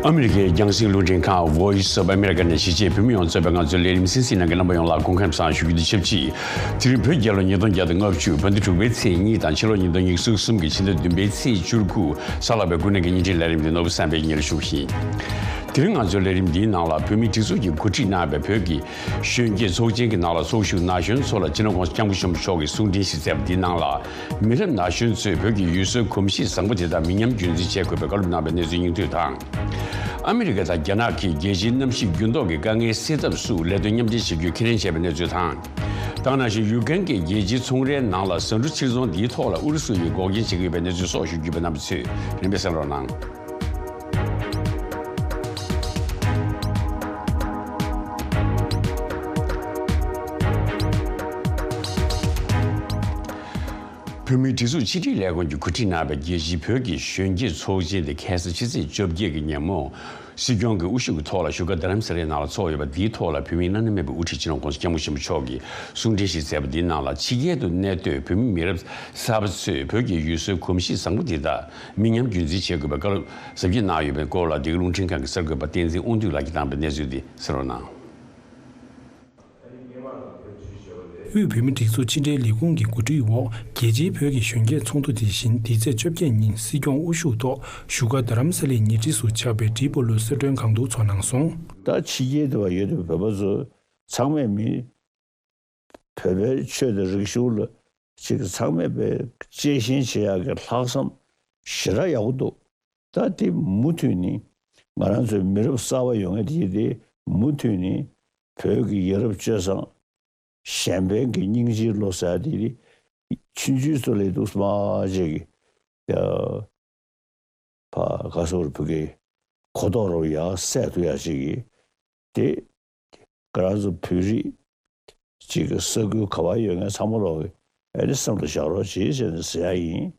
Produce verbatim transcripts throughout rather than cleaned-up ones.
ཨ་མི་རི་ཀའི་རྒྱང་སྲིང་རླུང་འཕྲིན་ཁང་Voice of America ནས་གཞིས་བྱེས་བོད་མི་ཡོངས་གཙོས་པའི་ང་ཚོའི་ལས་རིམ་གསན་གཟིགས་གནང་མཁན་རྣམ་པ་ཡོངས་ལ་སྐུ་ཁམས་བཟང་ཞུ་རྒྱུ་དང་ཆབས་ཅིག་དེ་རིང་བོད་རྒྱལ་ལོ་ཉིས་སྟོང་བརྒྱ་དང་ལྔ་བཅུ་བོད་ཟླ་དྲུག་པའི་ཚེས་གཉིས་དང་ཕྱི་ལོ་ཉིས་སྟོང་ཉི་ཤུ་རྩ་གསུམ་གྱི་ཕྱི་ཟླ་བདུན་པའི་ཚེས་བཅུ་དགུ་གཟའ་ལྷག་པའི་དགུན་གནས་ཀྱི་བརྙན་འཕྲིན་ལས་རིམ་དེ་ནོར་བུ་བསམ་འཕེལ་གྱིས་སྙན་སྒྲོན་ཞུ་གི་ཡིན། དེ་རིང་ང་ཚོའི་ལས་རིམ་འདིའི་ནང་ལ་བོད་མིའི་སྒྲིག་འཛུགས་ཀྱིས་གོ་སྒྲིག་གནང་བའི་བོད་ཀྱི་གཞོན་སྐྱེས་ཚོགས་ཆེན་གྱི་ནང་ལ་ཚོགས་ཞུགས་ན་གཞོན་ཚོ་ལ་སྤྱི་ནོར་༸གོང་ས་༸སྐྱབས་མགོན་ཆེན་པོ་མཆོག་གིས་གསུང་འཕྲིན་ཞིག་སྩལ་བ་འདིའི་ནང་ལ། མི་རབས་ན་གཞོན་ཚོས་བོད་ཀྱི་ཡུལ་སྲོལ་གོམས་གཤིས་བཟང་པོ་དེ་དག་མི་ཉམས་རྒྱུན་འཛིན་བྱེད་དགོས་པའི་བཀའ་སློབ་གནང་བའི་གནས་ཚུལ་སྙིང་བསྡུས་དང་། ཨ་མི་རི་ཀ་དང་རྒྱ་ནག་གིས་རྒྱལ་སྤྱིའི་གནམ་གཤིས་འགྱུར་ལྡོག་གི་དཀའ་ངལ་སེལ་ཐབས་སུ་ལས་དོན་མཉམ་འབྲེལ་བྱེད་རྒྱུའི་ཁས་ལེན་བྱས་པའི་གནས་ཚུལ་དང་། དེ་ག་ནང་བཞིན་ཡུ་ཀེན་གྱིས་རྒྱལ་སྤྱིའི་ཚོང་རའི་ནང་ལ་ཟ་འབྲུ་ཕྱིར་ཚོང་འདིའི་ཐོག་ལ་ཨུ་རུ་སུ་ཡིས་འགོག་རྐྱེན་བྱེད་ཀྱི་ཡོད་པའི་གནས་ཚུལ་སོགས་ཞུ་རྒྱུ་ཡོད་པ། རྣམ་པ་ཚོས་རིམ་པས་གསན་རོགས་གནང་། བོད་མིའི་སྒྲིག་འཛུགས་ཕྱི་དྲིལ་ལས་ཁུངས་ཀྱིས་གོ་སྒྲིག་གནང་བའི་རྒྱལ་སྤྱིའི་བོད་ཀྱི་གཞོན་སྐྱེས་ཚོགས་ཆེན་དེ་ཁ་སང་ཕྱི་ཚེས་བཅོ་བརྒྱད་ཀྱི་ཉིན་མོ། སྲིད་སྐྱོང་གི་དབུ་བཞུགས་ཀྱི་ཐོག་ལ་བཞུགས་སྒར་རྡ་རམ་ས་ལའི་ནང་ལ་འཚོགས་ཡོད་པ་འདིའི་ཐོག་ལ་བོད་མིའི་བླ་ན་མེད་པའི་དབུ་ཁྲིད་སྤྱི་ནོར་༸གོང་ས་༸སྐྱབས་མགོན་ཆེན་པོ་མཆོག་གིས་གསུང་འཕྲིན་ཞིག་སྩལ་བ་འདིའི་ནང་ལ་ཕྱི་རྒྱལ་དུ་གནས་སྡོད་བོད་མི་མི་རབས་གསར་པ་ཚོས་བོད་ཀྱི་ཡུལ་སྲོལ་གོམས་གཤིས་བཟང་པོ་འདི་དག་མི་ཉམས་རྒྱུན་འཛིན་བྱེད་དགོས་པའི་བཀའ་སློབ་ཟབ་རྒྱས་གནང་ཡོད་པའི་སྐོར་ལ་འདི་ག་རླུང་འཕྲིན་ཁང་གི་གསར་འགོད་པ་བསྟན་འཛིན་དབང་འདུས་ལགས་ཀྱིས་བཏང་པའི་གནས་ཚུལ་འདི་གསན་རོགས་གནང་། དབུས་བོད་མིའི་སྒྲིག་འཛུགས་ཕྱི་དྲིལ་ལས་ཁུངས་ཀྱི་གོ་སྒྲིག་འོག་རྒྱལ་སྤྱིའི་བོད་ཀྱི་གཞོན་སྐྱེས་ཚོགས་འདུ་དེ་བཞིན་འདི་ཚེས་བཅོ་བརྒྱད་ཉིན་སྲིད་སྐྱོང་དབུ་བཞུགས་ཐོག་བཞུགས་སྒར་རྡ་རམ་ས་ལའི་ཉེ་འཁྲིས་སུ་ཆགས་པའི་ཏྲི་པོ་ལུ་གསོལ་མགྲོན་ཁང་དུ་འཚོགས་གནང་སོང་། ད་ཕྱི་རྒྱལ་དུ་བ་ཡོད་དུ་བོད་པ་ཚོ་ཚང་མས་མི་བོད་པའི་ཆོས་དང་རིག་གཞུང་ལ་ཅིག་ཚང་མས་པའི་གཅེས་ཞེན་བྱེད་ཡག་གི་ལྷག་བསམ་ཞེ་དྲག་ཡག་པོ་འདུག་ད་དེ་མུ་མཐུད་ནས་ང་རང་ཚོའི་མི་རབས་གསར་པ་ཡོང་མཁན་དེ་དེ་མུ་མཐུད་ནས་བོད་ཀྱི་ཡ་རབས་སྤྱོད་བཟང་གཞན་ཕན་གྱི་སྙིང་རྗེའི་བློ་ཟེར་དེ་དེ་ཆུང་ཆུང་ཚོ་ལས་འདུག་སྨྲ་བྱེད་ཀྱི་ཕ་ག་སོར་བུ་གའི་གོ་རྟོགས་རོགས་ཡག་སད་ཐུབ་ཡག་ཅིག་གི་དེ་ག་རང་ཚོ་བོད་རིགས་ཅིག་གི་ས་ཁུལ་ག་བ་ཡོད་མཁན་ཚང་མ་ལོག་གི་ཨ་ནི་སེམས་ལ་བཞག་རོགས་བྱེད་ཟེར་ནས་ཟེར་ཡག་ཡིན།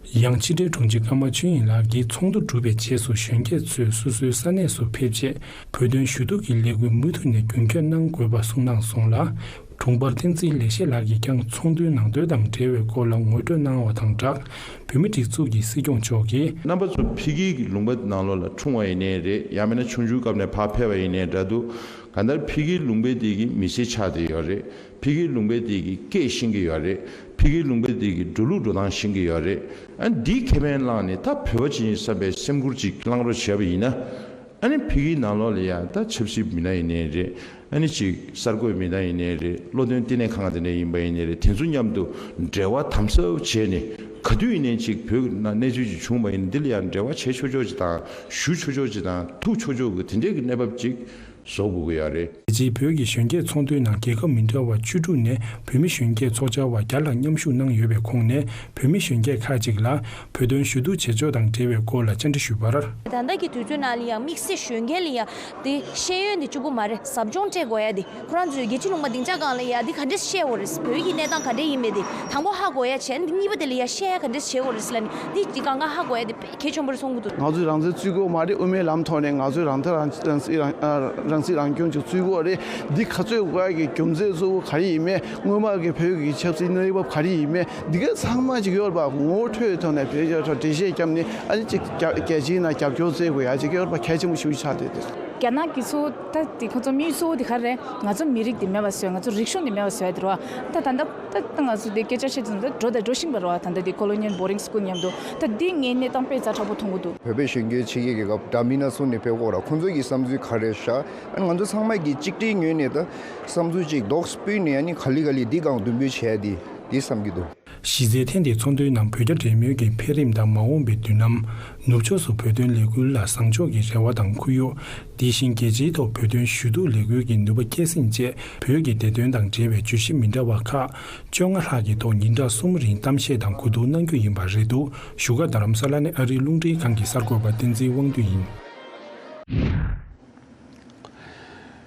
ཡང་ཕྱི་དྲིལ་དྲུང་ཆེ་ཀརྨ་ཆོས་དབྱིངས་ལགས་ཀྱིས་ཚོགས་འདུ་གྲུབ་པའི་རྗེས་སུ་གཞོན་སྐྱེས་ཚོས་སོ་སོའི་ས་གནས་སུ་ཕེབས་རྗེས་བོད་དོན་ཞུ་གཏུག་གི་ལས་འགུལ་མུ་མཐུད་ནས་རྒྱུན་འཁྱོངས་གནང་དགོས་པ་གསུངས་གནང་སོང་ལ། དྲུང་འཕར་བསྟན་འཛིན་ལེགས་བཤད་ལགས་ཀྱིས་ཀྱང་ཚོགས་འདུའི་ནང་དོན་དང་འབྲེལ་བའི་སྐོར་ལ་ངོ་སྤྲོད་གནང་བ་དང་སྦྲགས། བོད་མིའི་སྒྲིག་འཛུགས་ཀྱི་སྲིད་སྐྱོང་མཆོག་གིས། རྣམ་པ་ཚོ་ཕ་གིའི་ལུང་པ་ནང་ལོགས་ལ་འཁྲུངས་པ་ཡིན་ནའི་རེད། ཡང་མིན་ན་ཆུང་ཆུང་སྐབས་ནས་ཕར་ཕེབས་པ་ཡིན་ནའི་འདྲ་འདུག་གང་ལྟར་ཕ་གིའི་ལུང་པ་དེ་གི་མི་ཚེ་ཆགས་བསྡད་ཡོད་རེད། ཕ་གིའི་ལུང་པ་དེ་གི་སྐད་ཤེས་ཀྱི་ཡོད་རེད། ཕ་གིའི་ལུང་པ་དེ་གི་འགྲོ་ལུགས་འགྲོ་སྟངས་ཤེས་ཀྱི་ཡོད་རེད། ཨ་ནི་འདིའི་ཁེ་ཕན་བླངས་ནས་ད་བོད་པ་ཅིག་ཡིན་བསམ་པའི་སེམས་ཁུར་ཅིག་བླངས་རོགས་བྱས་པ་ཡིན་ན། ཨ་ནི་ཕ་གིའི་ནང་ལོགས་ལ་ཡང་ད་ཆབ་སྲིད་མི་སྣ་ཡིན་ནའི་རེད། ཨ་ནི་ཅིག་གསར་འགོད་མི་སྣ་ཡིན་ནའི་རེད། བློ་འདོན་བསྟི་གནས་ཁང་དེ་འདྲ་ཡིན་པ་ཡིན་ནའི་རེད། དེ་ཚོ་མཉམ་དུ་འབྲེལ་བ་དམ་ཟབ་བྱས་ནས་ག་དུས་ཡིན་ནའི་ཅིག་བོད་ནང་གནས་ཚུལ་ཅིག་བྱུང་བ་ཡིན་ན་འདི་ལ་ཡང་འབྲེལ་བ་བྱེད་ཆོག་ཆོག་ཅིག་དང་ཞུ་ཆོག་ཆོག་ཅིག་དང་ཐུག་ཆོག་ཆོག་གི་དེ་འདྲའི་གི་གནས་བབ་ཅིག་བཟོ་དགོས་ཀྱི་ཡོད་རེད། རྒྱལ་སྤྱིའི་བོད་ཀྱི་གཞོན་སྐྱེས་ཚོགས་འདུའི་ནང་རྒྱལ་ཁབ་མི་འདྲ་བ་བཅུ་དྲུག་ནས་བོད་མི་གཞོན་སྐྱེས་ཚོགས་བཅར་བ་བརྒྱ་ལྷག་མཉམ་ཞུགས་གནང་ཡོད་པའི་ཁོངས་ནས་བོད་མི་གཞོན་སྐྱེས་ཁག་ཅིག་ལ་བོད་དོན་ཞུ་གཏུག་བྱེད་ཕྱོགས་དང་འབྲེལ་བའི་སྐོར་ལ་བཅར་འདྲི་ཞུས་པར། ད་ལྟ་གི་དུས་ཚོད་ནང་ལ་ཡང་དམིགས་བསལ་གཞོན་སྐྱེས་ལ་ཡང་དེ་ཤེས་ཡོན་དེ་གཅིག་པུ་མ་རེད། ཟབ་སྦྱོང་སྤྲད་དགོས་ཡ་དེ་ཁོ་རང་ཚོའི་རྒྱལ་སྤྱིའི་ལུང་པ་སྡིངས་ཆ་སྒང་ལ་ཡ་དེ་ག་འདྲས་ཤེས་དགོས་རེད། བོད་ཀྱི་གནས་སྟངས་ག་འདྲས་ཡིན་མིན་དེ་དང་པོ་ཧ་གོ་ཡ་བྱས་ནས་གཉིས་པ་དེ་ལ་ཡ་ཤེས་ཡ་ག་འདྲས་བྱེད་དགོས་རེད་ཟེར་ལབ་ནས་དེ་གཅིག་གང་ག་ཧ་གོ་ཡ་དེ་དཔེ་གལ་ཆེན་པོ་རེད་བསམ་གྱི་འདུག་ང་ཚོས་རང་བཙན་རྩོད་དགོས་མ་རེད། དབུ་མའི་ལམ་ཐོག་ནས་ང་ཚོས་རང་ཐག་རང་རང་སྲིད་རང་ཨ་རང་སྲིད་རང་སྐྱོང་ཅིག་རྩོད་དགོས་རེད། འདི་ག་རྩོད་དགོས་ཡ་གི་རྒྱུ་མཚན་གཙོ་བོ་ག་རེ་ཡིན་མིན། སྔོན་མ་གི་བོད་ཀྱི་ཆབ་སྲིད་གནས་བབ་ག་རེ་ཡིན་མིན། འདི་ག་ཚང་མ་ཅིག་ཡོད་པ་ངོ་སྤྲོད་ཐོག་ནས་བོད་རྒྱ་འབྲེལ་བཤད་བརྒྱབ་ནས་ཨ་ནི་ཅིག་རྒྱ་རྒྱལ་སྤྱིའི་ནང་རྒྱབ་སྐྱོར་བཙལ་དགོས་ཡ་ཅིག་ཡོད་པ་གལ་ཆེན་པོ་ཞིག་ཆགས་བསྡད་དེ། རྒྱ་ནག་གི་གཙོ་བོ་ད་དེ་ཁོ་ཚོ་དམིགས་ཡུལ་གཙོ་བོ་དེ་ག་རེ་རེད། ང་ཚོ་མི་རིགས་དེ་མེད་པ་བཟོས། ང་ཚོ་རིག་གཞུང་དེ་མེད་པ་བཟོས་དེ་རེད་བ། ད་ད་ལྟ་ད་ད་ང་ཚོ་དེ་སྐད་ཆ་བཤད་དུས་ད་འགྲོ་དང་འགྲོ་བཞིན་པ་རེད་བ། ད་ལྟ་དེ་colonial boarding school མཉམ་དུ་ད་འདི་ངའི་གནས་སྟངས་དཔེ་ཛ་དྲག་པོ་མཐོང་གི་འདུག་བོད་པའི་གཞོན་སྐྱེས་ཕྱི་རྒྱལ་རྒྱལ་ཁབ་འདྲ་མིན་ན་སོང་ནས་ཕེབས་ཀྱི་ཡོད་རེད། ཁོང་ཚོ་གི་བསམ་ཚུལ་ག་རེ་ཤག་ཨ་ནི་ང་ཚོ་ཚང་མ་གི་གཅིག་སྒྲིལ་ངོས་ནས་ད་བསམ་ཚུལ་ཅིག་རྡོག་སྤུས་ནས་ཨ་ནི་ག་ལེ་ག་ལེ་འདི་སྒང་མདུན་སྤོས་བྱས་ཏེ་འདི་བསམ་གྱི་འདུག་གཞི་རྩའི་ཐེངས་འདིའི་ཚོགས་འདུའི་ནང་བོད་རྒྱ་འབྲེལ་མོལ་གྱི་འཕེལ་རིམ་དང་མ་འོངས་པའི་མདུན་ལམ། ནུབ་ཕྱོགས་སུ་བོད་དོན་ལས་འགུལ་ལ་བཟང་ཕྱོགས་ཀྱི་རེ་བ་དང་ཁོར་ཡུག་དེ་བཞིན་རྒྱལ་སྤྱིའི་ཐོག་བོད་དོན་ཞུ་གཏུག་ལས་འགུལ་གྱི་ནུས་པ་སྐྱེད་སྲིང་བཅས་བོད་ཀྱི་བདེ་དོན་དང་འབྲེལ་བའི་བརྗོད་གཞི་མི་འདྲ་བ་ཁག་བཅོ་ལྔ་ལྷག་གི་ཐོག་ཉིན་གྲངས་གསུམ་རིང་གཏམ་བཤད་དང་གོ་བསྡུར་གནང་རྒྱུ་ཡིན་པ་རེད་འདུག་བཞུགས་སྒར་རྡ་རམ་ས་ལ་ནས་ཨ་རིའི་རླུང་འཕྲིན་ཁང་གི་གསར་འགོད་པ་བསྟན་འཛིན་དབང་འདུས་ཡིན།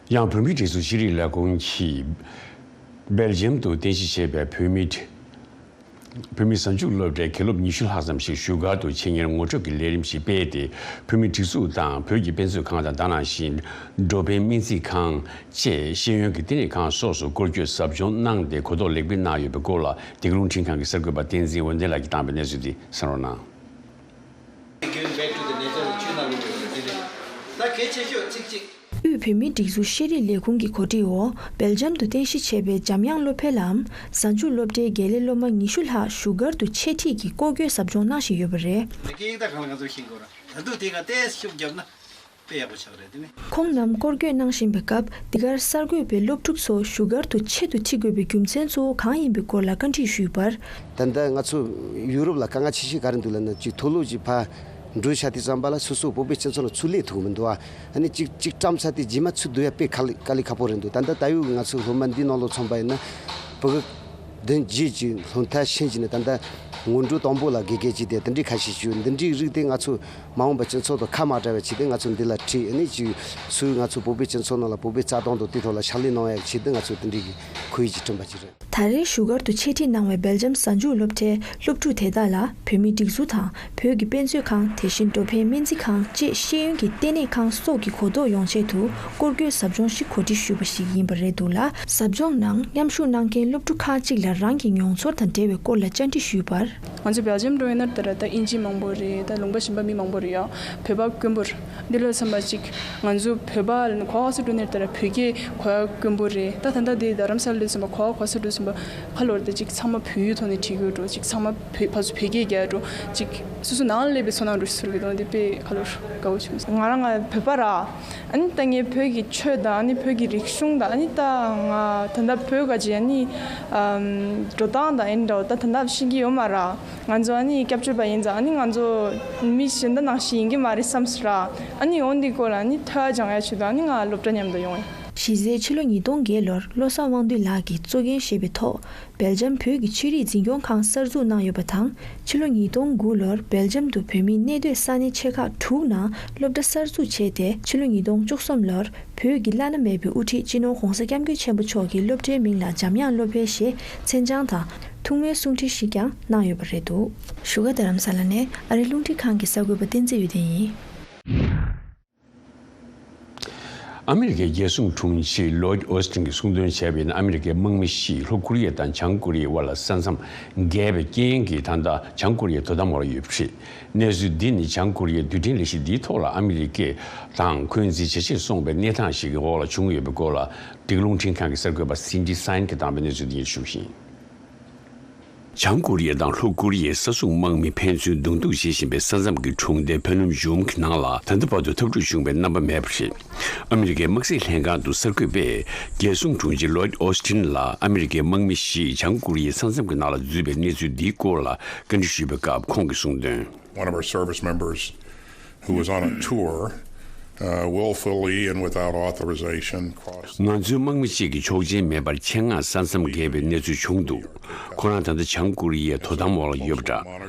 ཡང་བོད་མིའི་སྒྲིག་འཛུགས་ཤེས་རིག་ལས་ཁུངས་ཀྱིས་སྦེལ་ཇམ་དུ་རྟེན་གཞི་བྱས་པའི་བོད་མིའི་བོད་མིའི་གཟའ་མཇུག་སློབ་གྲྭའི་དགེ་སློབ་ཉི་ཤུ་ལྷག་ཙམ་ཞིག་བཞུགས་སྒར་དུ་ཆེད་གཉེར་ངོ་སྤྲོད་ཀྱི་ལས་རིམ་ཞིག་སྤེལ་ཏེ། བོད་མིའི་སྒྲིག་འཛུགས་དང་བོད་ཀྱི་དཔེ་མཛོད་ཁང་དང་། དེ་ནང་བཞིན་འགྲོ་ཕན་སྨན་རྩིས་ཁང་བཅས་ཤེས་ཡོན་གྱི་བསྟི་གནས་ཁང་སོགས་སུ་སྐོར་སྐྱོད་ཟབ་སྦྱོང་གནང་སྟེ་གོ་རྟོགས་ལེགས་སྤེལ་གནང་ཡོད་པའི་སྐོར་ལ། འདི་ག་རླུང་འཕྲིན་ཁང་གི་གསར་འགོད་པ་བསྟན་འཛིན་འོད་ལྡན་ལགས་ཀྱིས་བཏང་བའི་གནས་ཚུལ་དེ་གསན་རོགས་གནང་། Going back to the nature of the China language, ཆེ་ཤོས་ཚིག་གཅིག་དབུས་བོད་མིའི་སྒྲིག་འཛུགས་ཤེས་རིག་ལས་ཁུངས་ཀྱི་གོ་སྒྲིག་འོག་སྦེལ་ཇམ་དུ་རྟེན་གཞི་བྱས་པའི་འཇམ་དབྱངས་སློབ་འཕེལ་ལམ་གཟའ་མཇུག་སློབ་གྲྭའི་དགེ་ལས་སློབ་མ་ཉི་ཤུ་ལྷག་བཞུགས་སྒར་དུ་འཆད་ཁྲིད་ཀྱི་སྐོར་སྐྱོད་ཟབ་སྦྱོང་གནང་བཞིན་ཡོད་པ་རེད། སྐད་ཡིག་དང་གང་ལ་ང་ཚོ་ཤེས་དགོས་ར། ད་དུང་དེ་ག་ཏོག་ཙམ་ཤུགས་བརྒྱབ་ན་དཔེ་ཡག་པོ་ཆགས་རེད་དེ་ནི། ཁོང་རྣམས་སྐོར་སྐྱོད་གནང་བཞིན་པའི་སྐབས་འདི་གར་གསར་འགོད་པས་སློབ་ཕྲུག་ཚོ་བཞུགས་སྒར་དུ་ཆེད་དུ་ཁྲིད་དགོས་པའི་རྒྱུ་མཚན་གཙོ་བོ་གང་ཡིན་པའི་སྐོར་ལ་བཀའ་འདྲི་ཞུས་པར། ད་ལྟ་ང་ཚོ་ཡུ་རོབ་ལ་དཀའ་ངལ་ཆེ་ཤོས་ག་རེ་འདུག་ལབ་ན། ཅིག་མཐོ་སློབ་ཅིག་ཕར་འགྲོ་བྱ་དུས་ཙམ་པ་ལ་སོ་སོ་བོད་པའི་སྤྱི་ཚོགས་ལ་ཚུར་སླེབས་ཐུབ་ཀྱི་མི་འདུག་ཨ་ནི་ཅིག་ཅིག་བཀྲམ་ཚར་དུས་རྗེས་མ་ཚུར་བསྡུ་ཡ་དཔེ་དཀའ་ལས་དཀའ་ལས་ཁག་པོ་རེད་འདུག་ད་ལྟ་ད་ཡོད་ང་ཚོ་སློབ་མ་འདི་ནང་ལོགས་ཚང་པ་ཡིན་ན་ཕྲུ་གུ་བདུན་བརྒྱད་ཅིག་སློབ་མཐར་ཕྱིན་བྱས་ནས་ད་ལྟ་སྔོན་འགྲོ་དང་པོ་ལ་དགེ་རྒན་བྱས་ཏེ་དེ་འདྲའི་ཁ་ཤས་ཤིག་ཡོད། འདི་འདྲའི་རིགས་དེ་ང་ཚོ་མ་འོངས་པ་སྤྱི་ཚོགས་དང་ཁ་མ་བྲལ་བའི་ཆེད་དུ་ང་ཚོ་འདི་ལ་ཁྲིད། ཨ་ནི་ཅིག་སུས་ང་ཚོ་བོད་པའི་སྤྱི་ཚོགས་ནང་ལ་བོད་པའི་རྩ་དོན་དང་དེ་ཐོག་ལ་ཕྱག་ལས་གནང་ཡག་ཆེད་དུ་ང་ཚོ་དེ་འདྲའི་གི་ཁོར་ཡུག་ཅིག་བསྐྲུན་པ་ཅིག་རེད། ད་རེས་བཞུགས་སྒར་དུ་འཆད་ཁྲིད་གནང་བའི་སྦེལ་ཇམ་གཟའ་མཇུག་སློབ་གྲྭའི་སློབ་ཕྲུག་དེ་དག་ལ་བོད་མིའི་སྒྲིག་འཛུགས་དང་བོད་ཀྱི་དཔེ་མཛོད་ཁང་། དེ་བཞིན་འགྲོ་ཕན་སྨན་རྩིས་ཁང་བཅས་ཤེས་ཡོན་གྱི་ལྟེ་གནས་ཁང་སོགས་ཀྱི་གོ་རྟོགས་ཡོང་ཆེད་དུ་སྐོར་སྐྱོད་ཟབ་སྦྱོང་ཞིག་གོ་སྒྲིག་ཞུས་པ་ཞིག་ཡིན་པ་རེད་འདུག་ལ། ཟབ་སྦྱོང་ནང་མཉམ་ཞུགས་གནང་མཁན་སློབ་ཕྲུག་ཁག་ཅིག་ལ་རང་གི་མྱོང་ཚོར་དང་འབྲེལ་བའི་སྐོར་ལ་བཅར་འདྲི་ཞུས་པར། ང་ཚོ་སྦེལ་ཇམ་འགྲོ་ཡོད་ན་ད་ར་ད་དབྱིན་ཇི་མང་པོ་རེད། ད་ལུང་པ་གཞན་པ་མི་མང་པོ་རེད་ཡ། བོད་པ་དཀོན་པོ་རེད། འདི་ལ་བསམ་པ་ཅིག་ང་ཚོ་བོད་པ་ག་བ་སུ་འགྲོ་ནས་ད་ར་བོད་སྐད་གོ་ཡ་དཀོན་པོ་རེད། ད་ད་ལྟ་འདི་རྡ་རམ་ས་ལ་ལ་བསམ་པ་ག་བ་ག་བ་སུ་འགྲོ་བསམ་པ་ཁ་ལོར་ད་ཅིག་ཚང་མ་བོད་ཡིག་ཐོག་ནས་བྲིས་དགོས་འགྲོ། ཅིག་ཚང་མ་བོད་ཕར་ཚུར་བོད་སྐད་རྒྱག་འགྲོ། ཅིག་སོ་སོ་ནང་ལ་སླེབས་པའི་ཚོར་སྣང་འགྲོ་ཞིག་ཚོར་གི་འདུག་འདི་དཔེ་ཁ་ལོར་དགའ་བོ་བྱུང་སོང་། ང་རང་ང་བོད་པ་ར། ཨ་ནི་ད་ངས་བོད་ཀྱི་ཆོས་དང་ཨ་ནི་བོད་ཀྱི་རིག་གཞུང་དང་ཨ་ནི་ད་ང་ད་ལྟ་བོད་ག་ཅིག་ཨ་ནི་ཨམ་འགྲོ་སྟངས་དང་ཨ་ནི་འདྲ་བོ་ད་ད་ལྟ་ཤེས་ཀྱི་ཡོད་མ་ར། ང་ཚོ་ཨ་ནི་སྐྱབས་བཅོལ་བ་ཡིན་ཙང་ཨ་ནི་ང་ཚོ་མི་གཞན་དག་ནང་བཞིན་ཡིན་གྱི་མ་རེད་བསམ་སོང་ར། ཨ་ནི་འོ་འདི་སྐོར་ལ་ཨ་ནི་ཐོས་སྦྱང་ཡ་ཆེད་དུ་ཨ་ནི་ང་སློབ་གྲྭ་མཉམ་དུ་ཡོང་ཡིན། གཞི་རྩའི་ཕྱི་ལོ་ཉིས་སྟོང་བརྒྱད་ལོར་བློ་བཟང་དབང་འདུས་ལགས་ཀྱིས་གཙོ་འགན་བཞེས་པའི་ཐོག་སྦེལ་ཇམ་བོད་ཀྱི་ཆོས་རིག་འཛིན་སྐྱོང་ཁང་གསར་འཛུགས་གནང་ཡོད་པ་དང་། ཕྱི་ལོ་ཉིས་སྟོང་དགུ་ལོར་སྦེལ་ཇམ་དུ་བོད་མིའི་གནས་སྡོད་ས་གནས་ཆེ་ཁག་དྲུག་ནང་སློབ་གྲྭ་གསར་འཛུགས་བྱས་ཏེ། ཕྱི་ལོ་ཉིས་སྟོང་བཅུ་གསུམ་ལོར་བོད་ཀྱི་བླ་ན་མེད་པའི་དབུ་ཁྲིད་སྤྱི་ནོར་༧གོང་ས་༧སྐྱབས་མགོན་ཆེན་པོ་མཆོག་གི་སློབ་གྲྭའི་མིང་ལ་འཇམ་དབྱངས་སློབ་འཕེལ་ཞེས་མཚན་བྱང་དང་ཐུགས་སྨོན་གསུང་འཕྲིན་ཞིག་ཀྱང་གནང་ཡོད་པ་རེད་འདུག་བཞུགས་སྒར་རྡ་རམ་ས་ལ་ནས་ཨ་རིའི་རླུང་འཕྲིན་ཁང་གི་གསར་འགོད་པ་བསྟན་འཛིན་འོད་ལྡན་ཡིན། ཨ་མི་རི་ཀའི་རྒྱལ་སྲུང་དྲུང་ཆེ་ལོའིད་ཨོ་སི་ཊིན་གྱིས་གསུངས་དོན་བྱས་པ་ཡིན་ན། ཨ་མི་རི་ཀའི་དམག་མི་བཞི་ལྷོ་ཀོ་རི་ཡ་དང་བྱང་ཀོ་རི་ཡའི་དབར་ལ་ས་མཚམས་བརྒལ་བའི་རྐྱེན་གྱིས་ད་ལྟ་བྱང་ཀོ་རི་ཡའི་དོ་དམ་འོག་ལ་ཡོད་པ་རེད། གནས་ཚུལ་འདི་ནི་བྱང་ཀོ་རི་ཡའི་རྡུལ་ཕྲན་ལས་གཞི་འདིའི་ཐོག་ལ་ཨ་མི་རི་ཀས་དང་འཁོན་འཛིན་ཇེ་ཆེར་སོང་བའི་གནས་སྟངས་ཤིག་གི་འོག་ལ་བྱུང་ཡོད་པའི་སྐོར་ལ། འགྲིག་རླུང་འཕྲིན་ཁང་གི་གསར་འགོད་པ་སིན་ཌི་སན་གྱིས་བཏང་བའི་གནས་ཚུལ་འདི་ཉིད་ཞུ་བཞིན། བྱང་ཀོ་རི་ཡ་དང་ལྷོ་ཀོ་རི་ཡའི་ས་སྲུང་དམག་མི་ཕན་ཚུན་གདོང་ཐུག་བྱེད་བཞིན་པའི་ས་མཚམས་ཀྱི་གྲོང་སྡེ་ཕེ་ནུམ་ཇུམ་གྱི་ནང་ལ་ད་ལྟ་བར་དུ་འཐབ་འཁྲུག་བྱུང་བའི་རྣམ་པ་མེད་པ་རེད། ཨ་མི་རི་ཀའི་དམག་སྲིད་ལྷན་ཁང་དུ་གསར་འགོད་པས་རྒྱལ་སྲུང་དྲུང་ཆེ་ལོའིད་ཨོ་སི་ཊིན་ལ་ཨ་མི་རི་ཀའི་དམག་མི་ཞིག་བྱང་ཀོ་རི་ཡའི་ས་མཚམས་ཀྱི་ནང་ལ་འཛུལ་བའི་གནས་ཚུལ་འདིའི་སྐོར་ལ་བཀའ་འདྲི་ཞུས་པའི་སྐབས་ཁོང་གིས་གསུངས་དོན། One of our service members who was on a tour, uh, willfully and without authorization crossed. ང་ཚོའི་དམག་མི་གཅིག་གིས་ཆོག་མཆན་མེད་པར་ཆེད་མངགས་ས་མཚམས་བརྒལ་བའི་གནས་ཚུལ་བྱུང་འདུག་ཁོ་རང་ད་ལྟ་བྱང་ཀོ་རི་ཡའི་དོ་དམ་འོག་ལ་ཡོད་པ་འདྲ།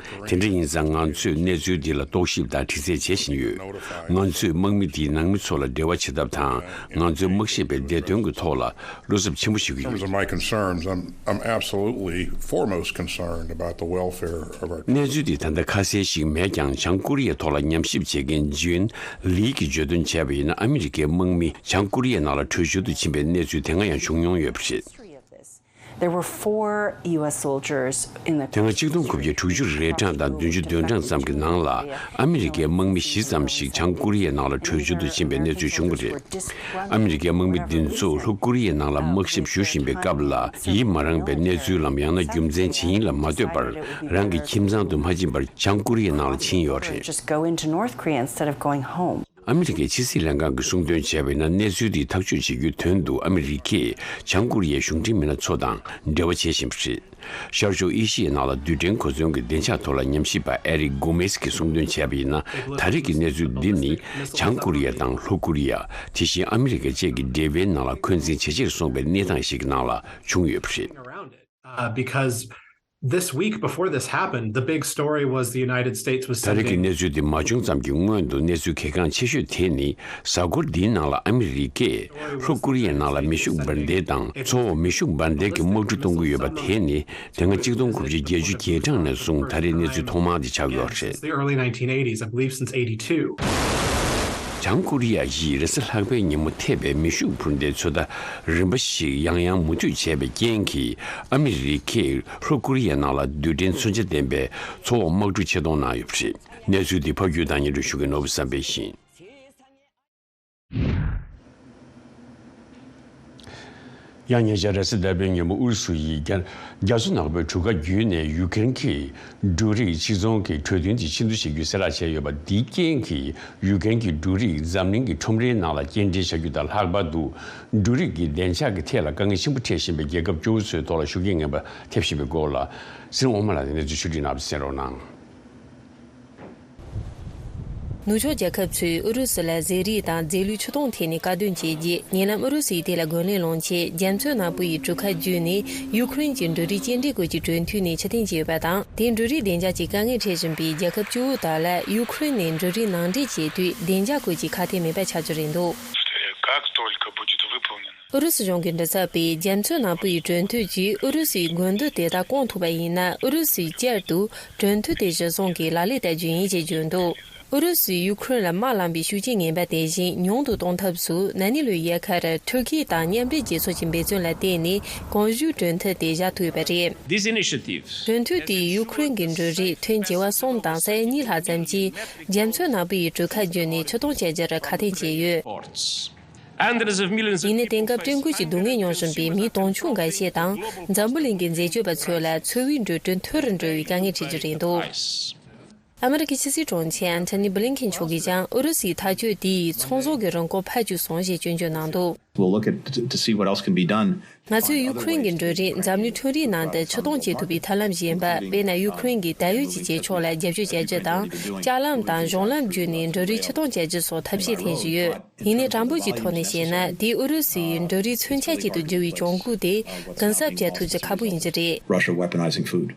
དེ་འདྲ་ཡིན་ཙང་ང་ཚོས་གནས་ཚུལ་འདི་ལ་རྟོག་ཞིབ་དང་དྲི་རྩད་བྱེད་བཞིན་ཡོད། ང་ཚོས་དམག་མི་འདིའི་ནང་མི་ཚོ་ལ་འབྲེལ་བ་བྱེད་ཐབས་དང་། ང་ཚོའི་དམག་ཞབས་པའི་བདེ་དོན་གྱི་ཐོག་ལ་བློ་འཚབ་ཆེན་པོ་ཞིག་ཡོད། In terms of my concerns, I'm, I'm absolutely foremost concerned about the welfare of our གནས་ཚུལ་འདི་ད་ལྟ་ཁ་གསལ་ཞིག་མེད་ཀྱང་། བྱང་ཀོ་རི་ཡའི་ཐོག་ལ་ཉམས་ཞིབ་བྱེད་མཁན་ཇུན་ལི་གིས་བརྗོད་དོན་བྱས་པ་ཡིན་ན། ཨ་མི་རི་ཀའི་དམག་མི་བྱང་ཀོ་རི་ཡའི་ནང་ལ་བྲོས་བྱོལ་དུ་ཕྱིན་པའི་གནས་ཚུལ་དེ་སྔ་ཡང་བྱུང་མྱོང་ཡོད་པ་རེད། There were four U S soldiers in the དེ་སྔ་ཆིག་སྟོང་དགུ་བརྒྱ་དྲུག་ཅུ་རེ་གྲངས་དང་བདུན་ཅུ་དོན་གྲངས་ཙམ་གྱི་ནང་ལ། ཨ་མི་རི་ཀའི་དམག་མི་བཞི་ཙམ་ཞིག་བྱང་ཀོ་རི་ཡའི་ནང་ལ་བྲོས་བྱོལ་དུ་ཕྱིན་པའི་གནས་ཚུལ་བྱུང་བ་རེད། ཨ་མི་རི་ཀའི་དམག་མི་འདི་ཚོ་ལྷོ་ཀོ་རི་ཡའི་ནང་ལ་དམག་ཞབས་ཞུ་བཞིན་པའི་སྐབས་ལ། ཡིད་མ་རངས་པའི་གནས་ཚུལ་ལམ། ཡང་ན་རྒྱུ་མཚན་ཇི་ཡིན་ལ་མ་ལྟོས་པར། རང་གི་ཁྱིམ་ཚང་དུ་མ་ཕྱིན་པར་བྱང་ཀོ་རི་ཡའི་ནང་ལ་ཕྱིན་ཡོད་རེད། Just go into North Korea instead of going home. ཨ་མི་རི་ཀའི་ཕྱི་སྲིད་ལྷན་ཁང་གིས་གསུངས་དོན་བྱས་པ་ཡིན་ན། གནས་ཚུལ་འདི་ཐག་གཅོད་བྱེད་རྒྱུའི་དོན་དུ་ཨ་མི་རི་ཀས་བྱང་ཀོ་རི་ཡའི་གཞུང་འབྲེལ་མི་སྣ་ཚོ་དང་འབྲེལ་བ་བྱེད་བཞིན་པ་རེད། ཤར་ཕྱོགས་ཨེ་ཤི་ཡའི་ནང་ལ་རྡུལ་ཕྲན་གོ་མཚོན་གྱི་བདེ་འཇགས་ཐོག་ལ་ཉམས་ཞིབ་པ་ཨེ་རིག་གོ་མེས་ཀྱིས་གསུངས་དོན་བྱས་པ་ཡིན་ན། ད་རེས་ཀྱི་གནས་ཚུལ་འདི་ནི་བྱང་ཀོ་རི་ཡ་དང་ལྷོ་ཀོ་རི་ཡ། དེ་བཞིན་ཨ་མི་རི་ཀ་བཅས་ཀྱི་འབྲེལ་བའི་ནང་ལ་འཁོན་འཛིན་ཇེ་ཆེར་སོང་བའི་གནས་སྟངས་ཤིག་གི་ནང་ལ་བྱུང་ཡོད་པ་རེད། Uh, because this week, before this happened, the big story was the United States was ད་རེས་ཀྱི་sending གནས་ཚུལ་འདི་མ་བྱུང་ཙམ་གྱི་སྔོན་དུ། གནས་ཚུལ་གལ་འགངས་ཆེ་ཤོས་དེ་ནི་གཟའ་འཁོར་འདིའི་ནང་ལ་ཨ་མི་རི་ཀས་ལྷོ་ཀོ་རི་ཡའི་ནང་ལ་མེ་ཤུགས་འབར་མདེལ་དང་། མཚོ་འོག་མེ་ཤུགས་འབར་མདེལ་གྱི་དམག་འཁྲུག་གཏོང་གི་ཡོད་པ་དེ་ནི། དེ་སྔ་ཆིག་སྟོང་དགུ་བརྒྱ་བརྒྱད་ཅུ་གྱ་གྲངས་ནས་བཟུང་ད་རེས་གནས་ཚུལ་ཐོག་མ་དེ་ཆགས་ཡོད་རེད། Since the early nineteen eighties, I believe since eighty-two. བྱང་ཀོ་རི་ཡ་ཡིས་རེས་གཟའ་ལྷག་པའི་ཉིན་མོ་ཐེབས་པའི་མེ་ཤུགས་འཕུར་མདེལ་ཚོད་ལྟ་རིམ་པ་ཞིག་ཡང་ཡང་མུ་མཐུད་བྱས་པའི་རྐྱེན་གྱིས། ཨ་མི་རི་ཀས་ལྷོ་ཀོ་རི་ཡའི་ནང་ལ་རྡུལ་ཕྲན་མཚོན་ཆ་ལྡན་པའི་མཚོ་འོག་དམག་འཁྲུག་ཆེད་གཏོང་གནང་ཡོད་པ་རེད། གནས་ཚུལ་འདི་ཕབ་སྒྱུར་དང་སྙན་སྒྲོན་ཞུ་མཁན་ནོར་བུ་བསམ་འཕེལ་ཡིན། ཡང་ཉེ་ཆར་རེས་གཟའ་ཟླ་བའི་ཉིན་མོ་ཨུ་རུ་སུ་ཡིས་རྒྱ་རྒྱ་མཚོ་ནག་པོའི་གྲུ་ཁ་བརྒྱུད་ནས་ཡུ་ཀེ་རེན་གྱི་འབྲུ་རིགས་ཕྱིར་ཚོང་གི་གྲོས་མཐུན་དེ་ཕྱིར་བསྡུ་བྱེད་རྒྱུའི་གསལ་བསྒྲགས་བྱས་ཡོད་པ་འདིའི་རྐྱེན་གྱིས། ཡུ་ཀེ་རེན་གྱི་འབྲུ་རིགས་འཛམ་གླིང་གི་ཁྲོམ་རའི་ནང་ལ་སྐྱེལ་འདྲེན་བྱ་རྒྱུ་དང་ལྷག་པར་དུ། འབྲུ་རིགས་ཀྱི་བདེ་འཇགས་ཀྱི་ཐད་ལ་དཀའ་ངལ་ཆེན་པོ་འཕྲད་བཞིན་པའི་རྒྱལ་ཁབ་བཅུ་པོ་ཚོའི་ཐོག་ལ་ཤུགས་རྐྱེན་ངན་པ་ཐེབས་བཞིན་པའི་སྐོར་ལ། གསེར་དབང་མོ་ལགས་ནས་གནས་ཚུལ་ཕྱོགས་བསྒྲིགས་གནང་བ་དེ་གསན་རོགས་གནང་། ནུབ་ཕྱོགས་རྒྱལ་ཁབ་ཚོས་ཨུ་རུ་སུ་ལ་ཟས་རིགས་དང་རྫས་ལུད་ཕྱིར་གཏོང་ཐད་ནས་དཀའ་སྡུག་འཕྲད་རྗེས། ཉེ་ལམ་ཨུ་རུ་སུ་ཡིས་དེ་ལ་རྒོལ་ལན་སློང་ཆེད། རྒྱ་མཚོ་ནག་པོ་ཡི་གྲུ་ཁ་བརྒྱུད་ནས་ཡུ་ཁུ་རེན་གྱི་འབྲུ་རིགས་སྐྱེལ་འདྲེན་སྐོར་གྱི་གྲོས་མཐུན་ནས་ཕྱིར་འཐེན་བྱས་ཡོད་པ་དང་། དེས་འབྲུ་རིགས་བདེ་འཇགས་ཀྱི་དཀའ་ངལ་འཕྲད་བཞིན་པའི་རྒྱལ་ཁབ་བཅུ་པོ་དག་ལ་ཡུ་ཁུ་རེན་ནས་འབྲུ་རིགས་ནང་འདྲེན་བྱེད་དུས་བདེ་འཇགས་སྐོར་གྱི་ཁ་གཏད་མེད་པ་ཆགས་རྒྱུ་རེད་འདུག། Как только будет выполнено ཨུ་རུ་སུ་གཞུང་གིས་འདྲི་ཚགས་པས། རྒྱ་མཚོ་ནག་པོ་ཡི་གྲོས་མཐུན་གྱིས་ཨུ་རུ་སུའི་དགོས་འདུན་དེ་དག་སྐོང་ཐུབ་པ་ཡིན་ན། ཨུ་རུ་སུས་བསྐྱར་དུ་གྲོས་མཐུན་དེ་གཞིར་བཟུང་གིས་ལག་ལེན་བསྟར་རྒྱུ་ཡིན་ཞེས་བརྗོད་འདུག། ཨུ་རུ་སུས་ཡུ་ཁུ་རེན་ལ་དམག་ལངས་པའི་ཤུགས་རྐྱེན་ངན་པ་དེ་བཞིན་ཉུང་དུ་གཏོང་ཐབས་སུ། ན་ནིང་ལོའི་ཡལ་གར་ཐུར་ཁེ་དང་མཉམ་འབྲེལ་རྒྱལ་ཚོགས་ཀྱི་འབད་བརྩོན་ལ་བརྟེན་ནས། གོང་ཞུས་གྲོས་མཐུན་དེ་བཞག་ཐུབ་ཡོད་པ་རེད། These initiatives གྲོས་མཐུན་དེས་ཡུ་ཁུ་རེན་གྱི་འབྲུ་རིགས་ཐོན་བྱེ་བ་གསུམ་དང་ས་ཡ་གཉིས་ལྷག་ཙམ་གྱིས་རྒྱ་མཚོ་ནག་པོ་ཡི་གྲུ་ཁ་བརྒྱུད་ནས་ཕྱིར་གཏོང་བྱ་རྒྱུར་ཁ་གཏད་བྱས་ཡོད། Ports. Hundreds of millions of ཡིན་ནའི། དེང་སྐབས་བཀྲེས་སྐོམ་གྱི་སྡུག་བསྔལ་མྱོང་བཞིན་པའི་མི་དུང་ཕྱུར་འགའ་ཤས་དང་། འཛམ་བུ་གླིང་གི་འཛད་སྤྱོད་པ་ཚོ་ལ་འཚོ་བའི་འགྲོ་གྲོན་མཐོ་རུ་འགྲོ་བའི་དཀའ་ངལ་འཕྲད་རྒྱུ་རེད་འདུག། ཨ་མི་རི་ཀའི་ཕྱི་སྲིད་དྲུང་ཆེ་ཨན་ཐོ་ནི་བྷི་ལིན་ཁེན་མཆོག་གིས་ཀྱང་ཨུ་རུ་སུའི་ཐག་གཅོད་དེ་ཡིས་ཚོང་ཟོག་གི་རིན་གོང་འཕར་བཅུག་སོང་ཞེས་སྐྱོན་བརྗོད་གནང་འདུག། We'll look at to, to see what else can be done. ང་ཚོས་ཡུ་ཁུ་རེན་གྱི་འབྲུ་རིགས་འཛམ་གླིང་ཁྲོམ་རའི་ནང་དུ་ཕྱིར་གཏོང་བྱེད་ཐུབ་པའི་ཐབས་ལམ་གཞན་པ། དཔེར་ན། ཡུ་ཁུ་རེན་གྱི་ད་ཡོད་ཀྱི་བྱེད་ཕྱོགས་ལ་རྒྱབ་སྐྱོར་བྱ་རྒྱུ་དང་། ལྕགས་ལམ་དང་གཞུང་ལམ་བརྒྱུད་ནས་འབྲུ་རིགས་ཕྱིར་གཏོང་བྱ་རྒྱུ་སོགས་ཐབས་ཤེས་འཐེན་བཞིན་ཡོད། ཡིན་ནའི། དྲང་པོ་གྱི་ཐོག་ནས་བཤད་ན། དེས་ཨུ་རུ་སུའི་འབྲུ་རིགས་མཚོན་ཆ་གཅིག་ཏུ་བསྒྱུར་བའི་གྱོང་གུད་དེ་གུན་གསབ་བྱ་ཐུབ་རྒྱུ་ཁག་པོ་ཡིན་རྒྱུ་རེད། Russia weaponizing food.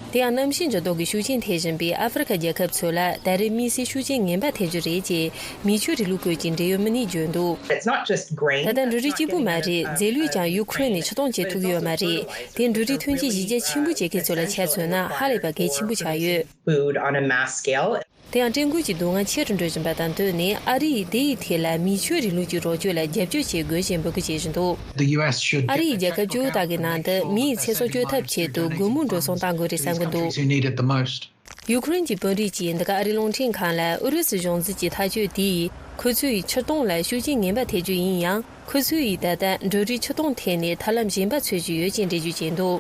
དེ་ཡང་གནམ་གཤིས་འགྱུར་ལྡོག་གི་ཤུགས་རྐྱེན་ཐེབས་བཞིན་པའི་ཨ་ཧྥེ་རི་ཁ་རྒྱལ་ཁབ་ཚོ་ལ་ད་རེས་དམིགས་བསལ་ཤུགས་རྐྱེན་ངན་པ་ཐེབས་རྒྱུ་རེད་ཅེས་མིས་བཟོས་རིགས་ལུགས་སྐོར་གྱི་འབྲེལ་ཡོད་མི་སྣས་བརྗོད་འདུག། It's not just grain. ད་ལྟ་འབྲུ་རིགས་གཅིག་པུ་མ་རེད། རྫས་ལུད་ཀྱང་ཡུ་ཁུ་རེན་ནས་ཕྱིར་གཏོང་བྱེད་ཐུབ་ཀྱི་ཡོད་མ་རེད། དེ་འབྲུ་རིགས་ཐོན་སྐྱེད་གཞི་རྒྱ་ཆེན་པོ་བྱེད་མཁན་ཚོ་ལ་ཆ་མཚོན་ན་ཧ་ལས་པ་གལ་ཆེན་པོ་ཆགས་ཡོད། Food on a mass scale. དེ་ཡང་བཀྲེས་སྐོམ་གྱི་སྡུག་བསྔལ་ཆེ་རུ་འགྲོ་བཞིན་པ་དང་བསྟུན་ནས། ཨ་རི་ཡིས་དེ་ཡི་ཐད་ལ་མིས་བཟོས་རིགས་ལུགས་ཀྱི་རོགས་སྐྱོར་ལ་རྒྱབ་སྐྱོར་བྱེད་དགོས་ཞེས་འབོད་སྐུལ་བྱེད་བཞིན་འདུག། The U S should ཨ་རི་ཡིས་རྒྱལ་ཁབ་བཅུ་དག་གི་ནང་དུ་མིའི་ཚེ་སྲོག་བཅོས་ཐབས་ཆེད་དུ་སྒོར་མོ་འགྲོ་སོང་གཏང་དགོས་རེད་བསམ་གྱི་འདུག། Who need it the most. ཡུ་ཁུ་རེན་གྱི་དཔོན་རིགས་ཀྱིས་འདི་ག་ཨ་རིའི་རླུང་འཕྲིན་ཁང་ལ། ཨུ་རུ་སུ་གཞུང་འཛིན་གྱི་ཐག་གཅོད་དེས་ཁོ་ཚོའི་ཕྱིར་གཏོང་ལ་ཤུགས་རྐྱེན་ངན་པ་ཐེབས་རྒྱུ་ཡིན་ཡང་། ཁོ་ཚོས་ད་ལྟ་འབྲུ་རིགས་ཕྱིར་གཏོང་ཐད་ནས་ཐབས་ལམ་གཞན་པ་འཚོལ་བཞིན་ཡོད་ཅེས་འགྲེལ་བརྗོད་བྱས་འདུག།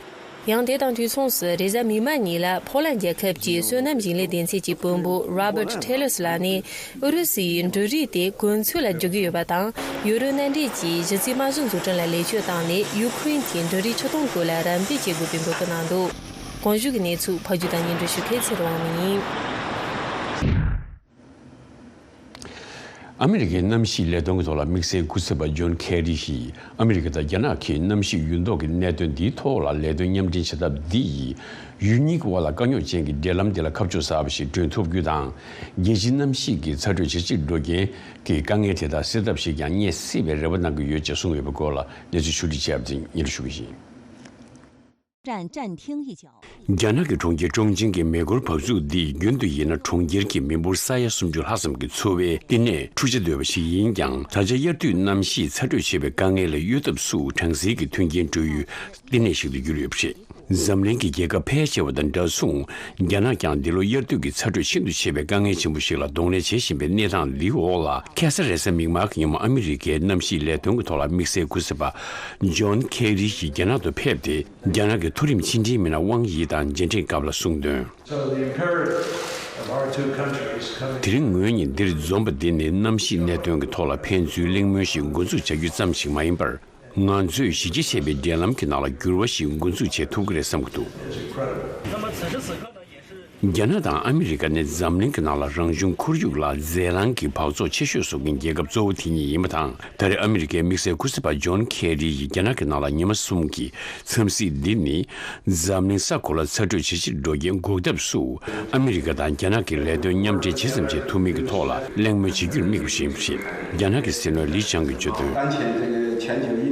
ཡང་དེ་དང་དུས་མཚུངས་སུ། རེས་གཟའ་མིག་དམར་ཉིན་ལ་ཕོ་ལན་རྒྱལ་ཁབ་ཀྱི་སོ་ནམ་ཞིང་ལས་སྡེ་ཚན་གྱི་དཔོན་པོ་Robert Taylors ལགས་ནས། ཨུ་རུ་སུའི་འབྲུ་རིགས་དེ་གོང་ཚད་ལ་བསྒྱུར་གྱི་ཡོད་པ་དང་། ཡུ་རོབ་མནའ་འབྲེལ་གྱིས་གཞི་རྩའི་དམག་གཞུང་འཛུགས་སྐྲུན་ལ་ལེགས་བཅོས་བཏང་ནས། ཡུ་ཁུ་རེན་གྱི་འབྲུ་རིགས་ཕྱིར་གཏོང་སྐོར་ལ་རམ་འདེགས་བྱེད་དགོས་པའི་འབོད་སྐུལ་གནང་འདུག། གོང་ཞུས་ཀྱི་གནས་ཚུལ་ཕབ་སྒྱུར་དང་སྙན་སྒྲོན་ཞུ་མཁན་ཚེ་རིང་དབང་མོ་ཡིན། ཨ་མི་རི་ཀའི་གནམ་གཤིས་ལས་དོན་གྱི་ཐོག་ལ་དམིགས་བསལ་སྐུ་ཚབ་པ་ཇོན་ཁེ་རི་ཡིས། ཨ་མི་རི་ཀ་དང་རྒྱ་ནག་གི་གནམ་གཤིས་འགྱུར་ལྡོག་གི་གནད་དོན་འདིའི་ཐོག་ལ་ལས་དོན་མཉམ་འབྲེལ་བྱེད་ཐབས་འདི་ཡིས། ཡུལ་གཉིས་ཀྱི་དབར་ལ་དཀའ་རྙོག་ཅན་གྱི་འབྲེལ་ལམ་འདི་ལ་ཁ་ཕྱོགས་གསར་པ་ཞིག་བསྐྲུན་ཐུབ་རྒྱུ་དང་། རྒྱལ་སྤྱིའི་གནམ་གཤིས་ཀྱི་ཚ་དྲོད་ཇེ་ཆེར་འགྲོ་རྐྱེན་གྱི་དཀའ་ངལ་དེ་དག་སེལ་ཐབས་ཤིག་ཀྱང་རྙེད་སྲིད་པའི་རེ་བ་གནང་གི་ཡོད་ཅེས་གསུངས་ཡོད་པའི་སྐོར་ལ་གནས་ཚུལ་ཕྱོགས་བསྒྲིགས་བྱས་པ་དེ་སྙན་སྒྲོན་ཞུ་གི་ཡིན། 站，站厅一角。 རྒྱ་ནག་གི་གྲོང་ཁྱེར་ཀྲུང་ཆིང་གི་མེ་འཁོར་བབས་ཚུགས་འདི་རྒྱུན་དུ་ཡིན་ན་གྲོང་ཁྱེར་གྱི་མི་འབོར་ས་ཡ་སུམ་ཅུ་ལྷག་ཙམ་གྱི་འཚོ་བའི་བསྟི་གནས་འཕྲུལ་ཆས་སྡོད་པ་ཞིག་ཡིན་ཀྱང་། ད་ཆ་དབྱར་དུས་གནམ་གཤིས་ཚ་དྲོད་ཆེ་བའི་དཀའ་ངལ་ལ་གཡོལ་ཐབས་སུ་གྲང་ཟིང་གི་མཐུན་རྐྱེན་སྤྲོད་ཡུལ་བསྟི་གནས་ཤིག་ཏུ་གྱུར་ཡོད་པ་རེད། འཛམ་གླིང་གི་རྒྱལ་ཁབ་ཕལ་ཆེ་བ་དང་འདྲ་མཚུངས། རྒྱ་ནག་ཀྱང་འདི་ལོ་དབྱར་དུས་ཀྱི་ཚ་དྲོད་ཤིན་ཏུ་ཆེ་བའི་དཀའ་ངལ་ཆེན་པོ་ཞིག་ལ་གདོང་ལེན་བྱེད་བཞིན་པའི་གནས་སྟངས་འདིའི་འོག་ལ། ཁ་སང་རེས་གཟའ་མིག་དམར་གྱི་ཉིན་མོ་ཨ་མི་རི་ཀའི་གནམ་གཤིས་ལས་དོན་གྱི་ཐོག་ལ་དམིགས་བསལ་སྐུ་ཚབ་པ་ཇོན་ཁེ་རི་ཡིས་རྒྱ་ནག་ཏུ་ཕེབས་ཏེ། རྒྱ་ནག་གི་མཐོ་རིམ་ཕྱི་འབྲེལ་མི་སྣ་ཝང་ཡི་དང་མཇལ་འཕྲད་སྐབས་ལ་གསུངས་དོན། So the imperative of our two countries coming དེ་རིང་ངོས་གཉིས་འདིར་འཛོམས་པ་འདི་ནི་གནམ་གཤིས་གནད་དོན་གྱི་ཐོག་ལ་ཕན་ཚུན་གླེང་མོལ་ཞིག་འགོ་འཛུགས་བྱ་རྒྱུ་ཙམ་ཞིག་མ་ཡིན་པར། ང་ཚོས་གཞི་རྒྱ་ཆེ་བའི་འབྲེལ་ལམ་གྱི་ནང་ལ་འགྱུར་བ་ཞིག་འགོ་འཛུགས་བྱེད་ཐུབ་ཀྱི་རེད་བསམ་གྱི་འདུག། རྒྱ་ནག་དང་ཨ་མི་རི་ཀ་ནི་འཛམ་གླིང་གི་ནང་ལ་རང་བྱུང་ཁོར་ཡུག་ལ་རྫས་རླངས་ཀྱི་འབག་བཙོག་ཆེ་ཤོས་བཟོ་མཁན་རྒྱལ་ཁབ་གཙོ་བོ་དེ་གཉིས་ཡིན་པ་དང་། ད་རེས་ཨ་མི་རི་ཀའི་དམིགས་བསལ་སྐུ་ཚབ་པ་ཇོན་ཁེ་རི་ཡིས་རྒྱ་ནག་གི་ནང་ལ་ཉི་མ་གསུམ་གྱི་འཚམས་གཟིགས་འདི་ནི། འཛམ་གླིང་ས་གོ་ལ་ཚ་དྲོད་ཇེ་ཆེར་འགྲོ་རྐྱེན་འགོག་ཐབས་སུ། ཨ་མི་རི་ཀ་དང་རྒྱ་ནག་གི་ལས་དོན་མཉམ་འབྲེལ་ཇི་ཙམ་བྱེད་ཐུབ་མིན་གྱི་ཐོག་ལ་གླེང་མོལ་བྱེད་རྒྱུར་དམིགས་པ་ཞིག་ཡིན་པ་རེད། རྒྱ་ནག་གི་སྲིད་བློན་ལི་ཆང་གིས་བརྗོད་དོན།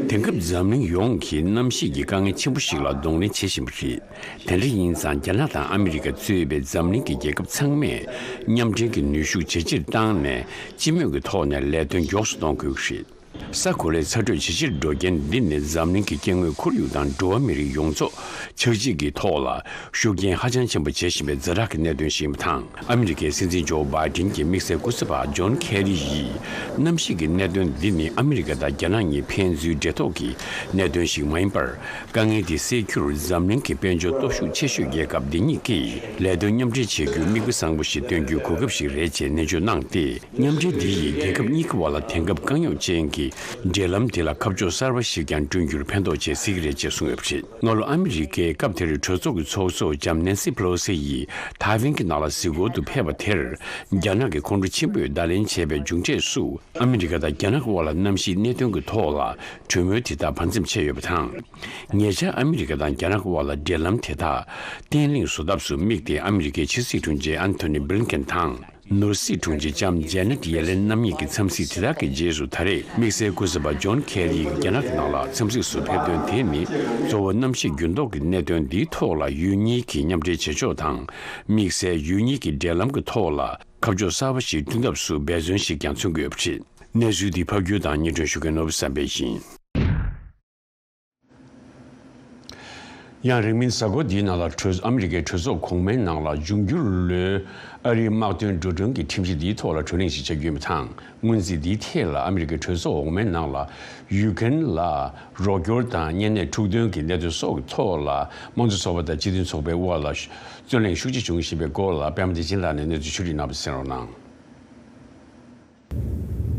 དེང་སྐབས་འཛམ་གླིང་ཡོངས་ཀྱིས་གནམ་གཤིས་ཀྱི་དཀའ་ངལ་ཆེན་པོ་ཞིག་ལ་གདོང་ལེན་བྱེད་བཞིན་པ་རེད། དེ་འདྲ་ཡིན་ཙང་། རྒྱ་ནག་དང་ཨ་མི་རི་ཀ་གཙོས་པའི་འཛམ་གླིང་གི་རྒྱལ་ཁབ་ཚང་མས་མཉམ་འབྲེལ་གྱི་ནུས་ཤུགས་ཇེ་ཆེར་བཏང་ནས། སྤྱི་མོས་ཀྱི་ཐོག་ནས་ལས་དོན་མགྱོགས་སུ་གཏོང་དགོས་ཀྱི་རེད། ས་གོ་ལའི་ཚ་དྲོད་ཇེ་ཆེར་འགྲོ་རྐྱེན་འདི་ནི་འཛམ་གླིང་གི་སྐྱེ་དངོས་ཁོར་ཡུག་དང་འགྲོ་བ་མི་རིགས་ཡོངས་རྫོགས་ཆག་འཇིག་གི་ཐོག་ལ་ཤུགས་རྐྱེན་ཧ་ཅང་ཆེན་པོ་བྱེད་བཞིན་པའི་ཛ་དྲག་གི་གནད་དོན་ཞིག་ཡིན་པ་དང་། ཨ་མི་རི་ཀའི་སྲིད་འཛིན་ཇོ་བྷའི་ཌེན་གྱི་དམིགས་བསལ་སྐུ་ཚབ་པ་ཇོན་ཁེ་རི་ཡིས། གནམ་གཤིས་ཀྱི་གནད་དོན་འདི་ནི་ཨ་མི་རི་ཀ་དང་རྒྱ་ནག་གཉིས་ཕན་ཚུན་འབྲེལ་ཐོགས་ཀྱི་གནད་དོན་ཞིག་མ་ཡིན་པར། དཀའ་ངལ་དེ་སེལ་རྒྱུར་འཛམ་གླིང་གི་དཔལ་འབྱོར་སྟོབས་ཤུགས་ཆེ་ཤོས་རྒྱལ་ཁབ་འདི་གཉིས་ཀྱིས་ལས་དོན་མཉམ་འབྲེལ་བྱེད་རྒྱུའི་མིག་དཔེ་བཟང་པོ་ཞིག་སྟོན་རྒྱུའི་གོ་སྐབས་ཤིག་རེད་ཅེས་ནན་བརྗོད་གནང་སྟེ། མཉམ་འབྲེལ་འདི་ཡིས་རྒྱལ་ཁབ་གཉིས་ཀྱི་དབར་ལ་དེང་སྐབས་དཀའ་རྙོག་ཅན་གྱི་འབྲེལ་ལམ་དེ་ལ་ཁ་ཕྱོགས་གསར་པ་ཞིག་ཀྱང་བསྐྲུན་རྒྱུར་ཕན་ཐོགས་ཆེ་སྲིད་ཀྱི་རེད་ཅེས་གསུངས་ཡོད་པ་རེད། སྔ་ལོ་ཨ་མི་རི་ཀའི་སྐབས་དེར་གྲོས་ཚོགས་ཀྱི་ཚོགས་གཙོ་ལྕམ་ནེན་སི་ཕེ་ལོ་སི་ཡིས་ཐའེ་ཝན་གྱི་ནང་ལ་གཟིགས་སྐོར་དུ་ཕེབས་པ་དེར། རྒྱ་ནག་གི་ཁོང་ཁྲོ་ཆེན་པོས་བརྡ་ལན་བྱས་པའི་མཇུག་འབྲས་སུ། ཨ་མི་རི་ཀ་དང་རྒྱ་ནག་དབར་ལ་གནམ་གཤིས་གནད་དོན་གྱི་ཐོག་ལ་གྲོས་མོལ་དེ་དག་བར་འཚམས་བྱས་ཡོད་པ་དང་། ཉེ་ཆར་ཨ་མི་རི་ཀ་དང་རྒྱ་ནག་དབར་ལ་འབྲེལ་ལམ་དེ་དག་བརྟན་ལྷིང་བཟོ་ཐབས་སུ་དམིགས་ཏེ། ཨ་མི་རི་ཀའི་ཕྱི་སྲིད་དྲུང་ཆེ་ཨན་ཐོ་ནི་བྷི་ལིན་ཀེན་དང་། ནོར་སྲིད་དྲུང་ཆེ་ལྕམ་ཇེ་ནེ་ཊི་ཡེ་ལེན་རྣམ་གཉིས་ཀྱི་འཚམས་གཟིགས་དེ་དག་གི་རྗེས་སུ། ད་རེས་དམིགས་བསལ་སྐུ་ཚབ་པ་ཇོན་ཁེ་རི་ཡིས་རྒྱ་ནག་གི་ནང་ལ་འཚམས་གཟིགས་སུ་ཕེབས་དོན་དེ་ནི། གཙོ་བོ་གནམ་གཤིས་འགྱུར་ལྡོག་གི་གནད་དོན་འདིའི་ཐོག་ལ་ཡུལ་གཉིས་ཀྱིས་མཉམ་འབྲེལ་བྱེད་ཕྱོགས་དང་། དམིགས་བསལ་ཡུལ་གཉིས་ཀྱི་འབྲེལ་ལམ་གྱི་ཐོག་ལ། ཁ་ཕྱོགས་གསར་པ་ཞིག་བསྐྲུན་ཐབས་སུ་འབད་བརྩོན་ཞིག་ཀྱང་མཚོན་གྱི་ཡོད་པ་རེད། གནས་ཚུལ་འདི་ཕབ་སྒྱུར་དང་སྙན་སྒྲོན་ཞུ་མཁན་ནོར་བུ་བསམ་འཕེལ་ཡིན། ཡང་རིང་མིན་གཟའ་འཁོར་འདིའི་ནང་ལ་གྲོས། ཨ་མི་རི་ཀའི་གྲོས་ཚོགས་གོང་མའི་ནང་ལ་འབྱུང་འགྱུར་ལོའི་ཨ་རིའི་དམག་དོན་འགྲོ་གྲོན་གྱི་ཁྲིམས་གཞི་འདིའི་ཐོག་ལ་བགྲོ་གླེང་ཞིག་བྱ་རྒྱུ་ཡིན་པ་དང་། སྔོན་རྩིས་འདིའི་ཐད་ལ་ཨ་མི་རི་ཀའི་གྲོས་ཚོགས་འོག་མའི་ནང་ལ་ཡུ་ཀེ་རེན་ལ་རོགས་སྐྱོར་དང་། གཉན་ནད་འཁྲུག་དོན་གྱི་གནད་དོན་སོགས་ཀྱི་ཐོག་ལ་དམངས་གཙོ་ཚོགས་པ་དང་སྤྱི་མཐུན་ཚོགས་པའི་དབར་ལ་རྩོད་གླེང་ཤུགས་ཆེ་བྱུང་བཞིན་པའི་སྐོར་ལ། པད་མ་བདེ་ཆེན་ལགས་ནས་གནས་ཚུལ་ཕྱོགས་སྒྲིག་གནང་བ་གསན་རོགས་གནང་།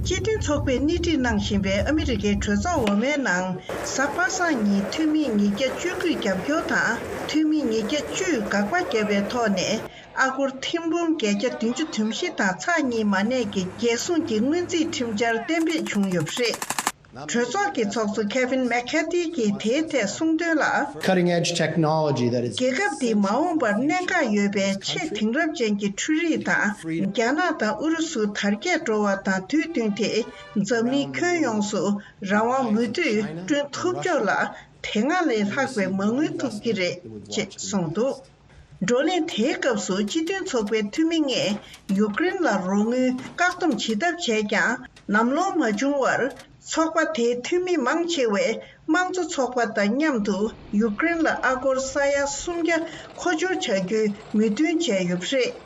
སྤྱི་མཐུན་ཚོགས་པས་སྣེ་ཁྲིད་གནང་བཞིན་པའི་ཨ་མི་རི་ཀའི་གྲོས་ཚོགས་འོག་མའི་ནང་། གཟའ་པ་སངས་ཉིན་འཐུས་མི་ཉིས་བརྒྱ་བཅུ་དགུ་རྒྱབ་སྐྱོར་དང་། འཐུས་མི་ཉིས་བརྒྱ་བཅུས་དགག་པ་བརྒྱབ་པའི་ཐོག་ནས། ཨ་སྒོར་ཐེར་འབུམ་བརྒྱད་བརྒྱ་བདུན་ཅུ་དོན་བཞི་དང་ཚེག་གཉིས་མ་གནས་ཀྱི་རྒྱལ་སྲུང་གི་སྔོན་རྩིས་ཁྲིམས་འཆར་གཏན་འབེབས་བྱུང་ཡོད་པ་རེད། གྲོས་ཚོགས་ཀྱི་ཚོགས་གཙོ་Kevin McCarthy གྱིས་དེའི་ཐད་གསུངས་དོན་ལ། Cutting edge technology that is རྒྱལ་ཁབ་འདིས་མ་འོངས་པར་གནད་འགག་ཡོད་པའི་ཆེས་དེང་རབས་ཅན་གྱི་འཕྲུལ་རིག་དང་། རྒྱ་ནག་དང་ཨུ་རུ་སུ་དར་རྒྱས་འགྲོ་བ་དང་དུས་བསྟུན་ཏེ། འཛམ་གླིང་ཁྱོན་ཡོངས་སུ་རང་དབང་མུ་མཐུད་བསྐྲུན་ཐུབ་ཕྱོགས་ལ་དེ་སྔ་ལས་ལྷག་པའི་མ་དངུལ་ཐོབ་ཀྱི་རེད་ཅེས་གསུངས་འདུག། བགྲོ་གླེང་དེའི་སྐབས་སུ་སྤྱི་མཐུན་ཚོགས་པའི་འཐུས་མི་ལྔས་ཡུཀ་རེན་ལ་རོགས་དངུལ་བཀག་སྡོམ་བྱེད་ཐབས་བྱས་ཀྱང་། ལམ་ལྷོང་མ་བྱུང་བར། ཚོགས་པ་དེའི་འཐུས་མི་མང་ཆེ་བས་དམངས་གཙོ་ཚོགས་པ་དང་མཉམ་དུ་ཡུཀ་རེན་ལ་ཨ་སྒོར་ས་ཡ་སུམ་བརྒྱ་མཁོ་སྦྱོར་བྱ་རྒྱུའི་མོས་མཐུན་བྱས་ཡོད་པ་རེད།